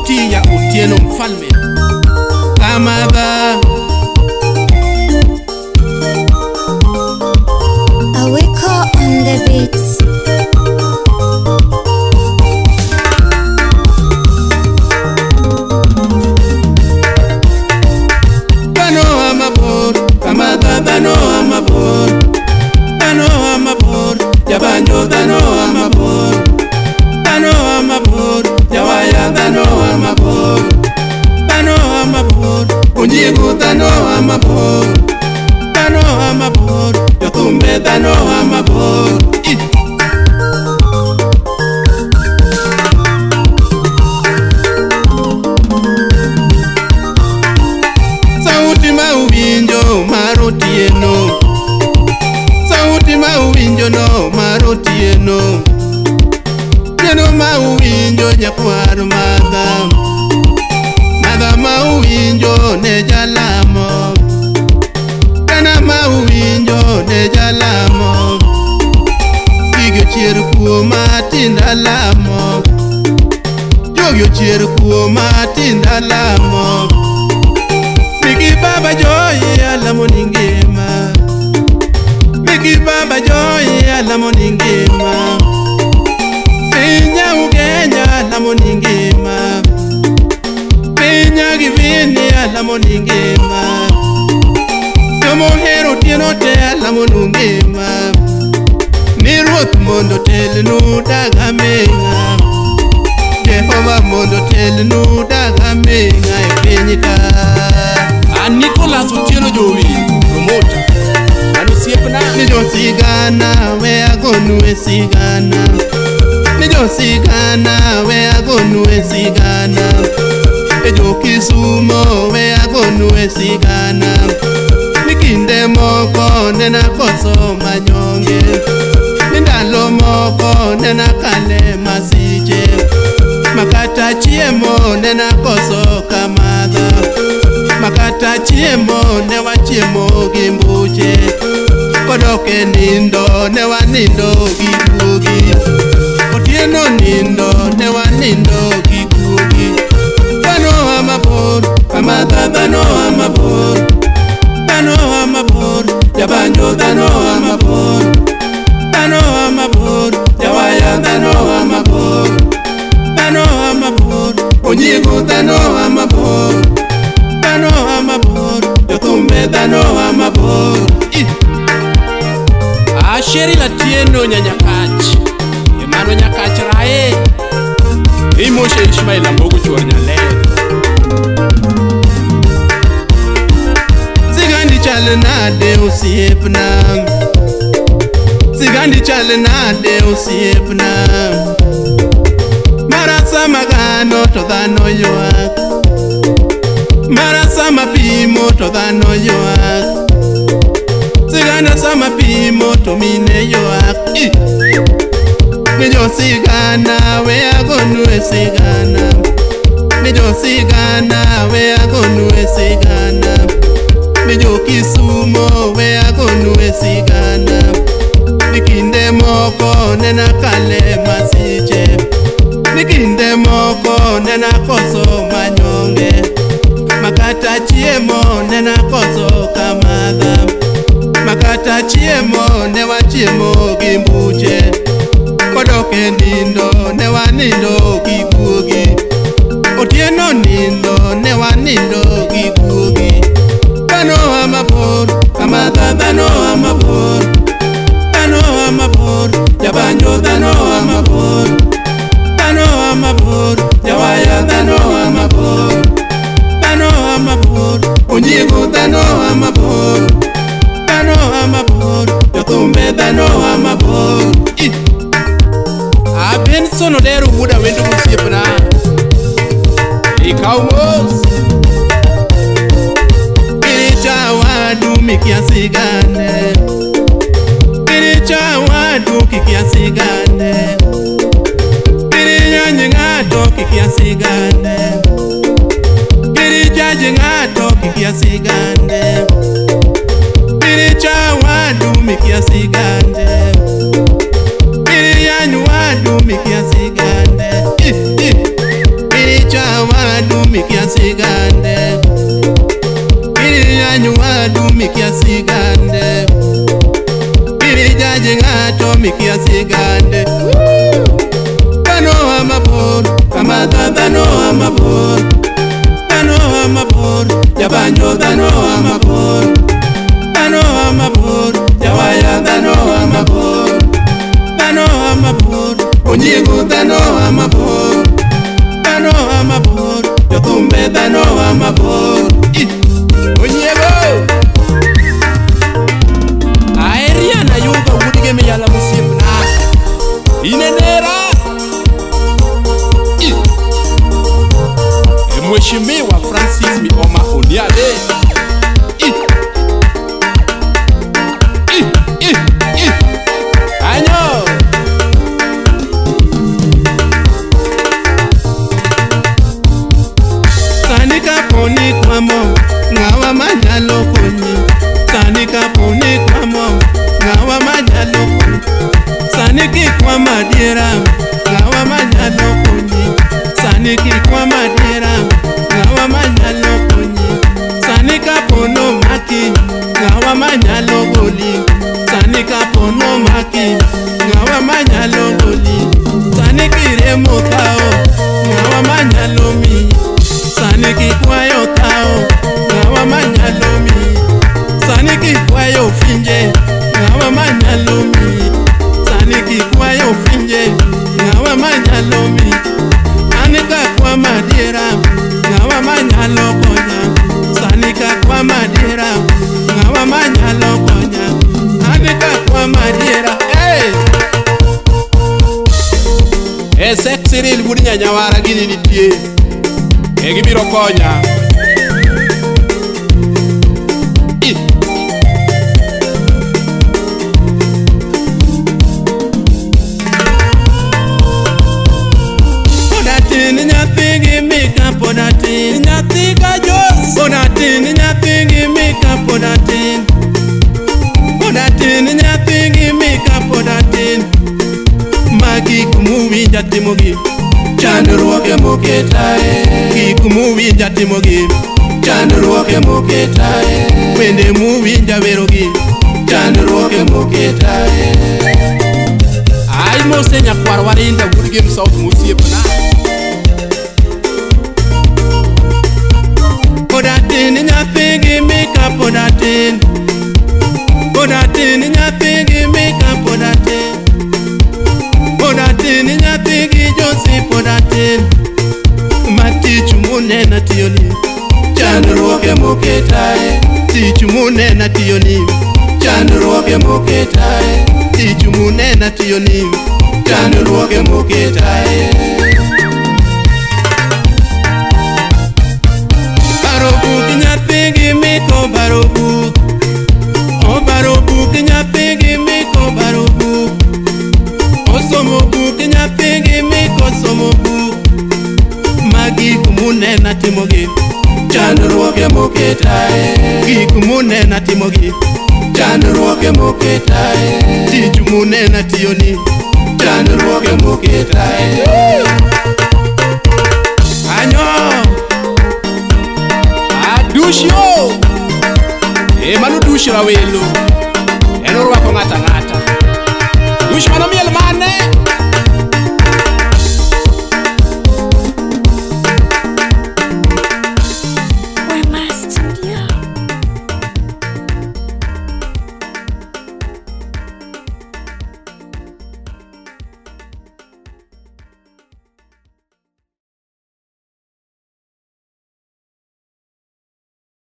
Sauti ya Otieno Mfalme. Kamadha. Aweko on the beats. Dhano amabor, kamadha dhano amabor. Dhano amabor, jabanjo dhano amabor. Dhano amabor, jawaya dhano amabor. Dhano amabor, onyiego dhano amabor. Dhano amabor, jothumbe dhano amabor. Sauti ma uwinjo mar Otieno. Sauti ma uwinjo no mar Otieno. Otieno ma uwinjo nyakwar madha. Madha ma uwinjo ne jalamo. Dana ma uwinjo ne jalamo. Gigo chier kuoma tinda lamo. Jogi ochier kuoma tinda lamo. Miki baba joy alamo ni ngima. Miki baba joy alamo ni ngima. Pinya ugenya alamo ni ngima. Pinya givini alamo ni ngima. Jomohero Otieno te alamo nu ngima. Ni ruoth mondo telnu dag aming'a. Jehova mondo telnu dag aming'a e piny ka. An Nicholas Otieno Jowi, promoter. An osiepna. Ni josigana we agonu e sigana. Ni josigana we agonu e sigana. E jo Kisumo we agonu e sigana. Ni kinde moko nena koso manyonge. Ni ndalo moko nena kale masiche. Makata chiemo nena koso kamadha. Makata chiemo ne wachiemo gi mbuche. Kodok e nindo ne wanindo gi guogi. Otieno nindo ne wanindo gi guogi. Dhano amabor, kamadha dhano amabor. Dhano amabor, jabanjo dhano amabor. Dhano amabor, jawaya dhano amabor. Dhano amabor, onyiego dhano amabor. Dhano amabor, jothumbe dhano amabor. Asheri Latieno Nyanyakach. Emano Nyakach rae. Imoshe Ishmael Ambogo chuor nyaler. Sigandi chal nade osiepna. Sigandi chal nade osiepna. Mara sama gano to dhano ywak. Mara sama pimo to dhano ywak. Sigana sama pimo to mine ywak. Ni josigana we agonu e sigana. Ni josigana we agonu e sigana. Ni jo Kisumo we agonu e sigana. Ni kinde moko nena kale masiche. Ni kinde moko nena koso manyonge. Makata chiemo nena koso kamadha. Makata chiemo ne wachiemo gi mbuche. Kodok e nindo ne wanindo gi guogi. Otieno nindo ne wanindo gi guogi. Dhano amabor, kamadha dhano amabor. Dhano amabor, jabanjo dhano amabor. Dhano amabor, jawaya dhano amabor. Dhano amabor, onyiego dhano amabor. Dhano amabor, jothumbe dhano amabor. A Benson Odero wuoda wendo mosiepna. Ikaw mos. Piricha wadu mikia sigane. Piricha wadu kikia sigane. Pirinya ng'ato kikia sigane. Piricha ng'ato kikia sigane. Piricha wadu mikia sigane. Pirinya wadu mikia sigane. wadu mikia sigande. Kiri yanyu wadu mikia sigande. Kiri jaje ng'ato mikia sigande. Dhano amabor, amadha dhano amabor. Dhano amabor, jabanjo dhano amabor. Dhano amabor, jawaya dhano amabor. Dhano amabor, onyiego dhano amabor. Dhano amabor, jothumbe dhano amabor. Onyiego! Aeriana yuga wuodge miyala mosiepna. Inenera! Mheshimiwa Francis Mioma Oniade. Anyo! Sani kaponi kwamo, ng'awa manyalo konyi. Sani kaponi kwamo, ng'awa manyalo konyi. Sani kikwamo adiera, ng'awa manyalo konyi. Sani kikwamo adiera, ng'awa manyalo konyi. Sani kapono maki, ng'awa manyalo goli. Sani kapono maki, ng'awa manyalo goli. Sani kiremo thao, ng'awa manyalo miyi. Sani kikwayo thao, ng'awa manyalo miyi. Sani kikwayo finje, ng'awa manyalo miyi. Sani kikwayo finje, ng'awa manyalo miyi. Sani kakwamo adiera, ng'awa manyalo konya. Sani kakwamo adiera, ng'awa manyalo konya. Sani kakwamo adiera, hey! Esek Cyril wuod Nyanyawara gini nitie. E gibiro konya. Podatin nyathi gi mika podatin. Nyathi ka Jos. Podatin nyathi gi mika podatin. Podatin nyathi gi mika podatin. Magi kumuwinja timogi. Chandruoge moketae. Gik muwinja timogi. Chandruoge moketae. Wende muwinja werogi. Chandruoge moketae. Ai mose nyakwar warinda wuod Game South mosiepna. Podatin nyathi gi mika podatin. Podatin nyathi gi mika podatin. Podatin nyathi gi Josi podatin. Matich munena tiyoni. Chandruoge moketae. Tich munena tiyoni. Chandruoge moketae. Tich munena tiyoni. Chandruoge moketae. Baro buk nyathi gi miko baro buk. O baro buk nyathi gi miko baro buk. Osomo buk nyathi gi miko somo buk. Magi munena timogi. Chandruoge moketae. Gik munena timogi. Chandruoge moketae. Tich munena tiyoni. Chandruoge moketae. Anyo! Adushio! E mano dush rawelo.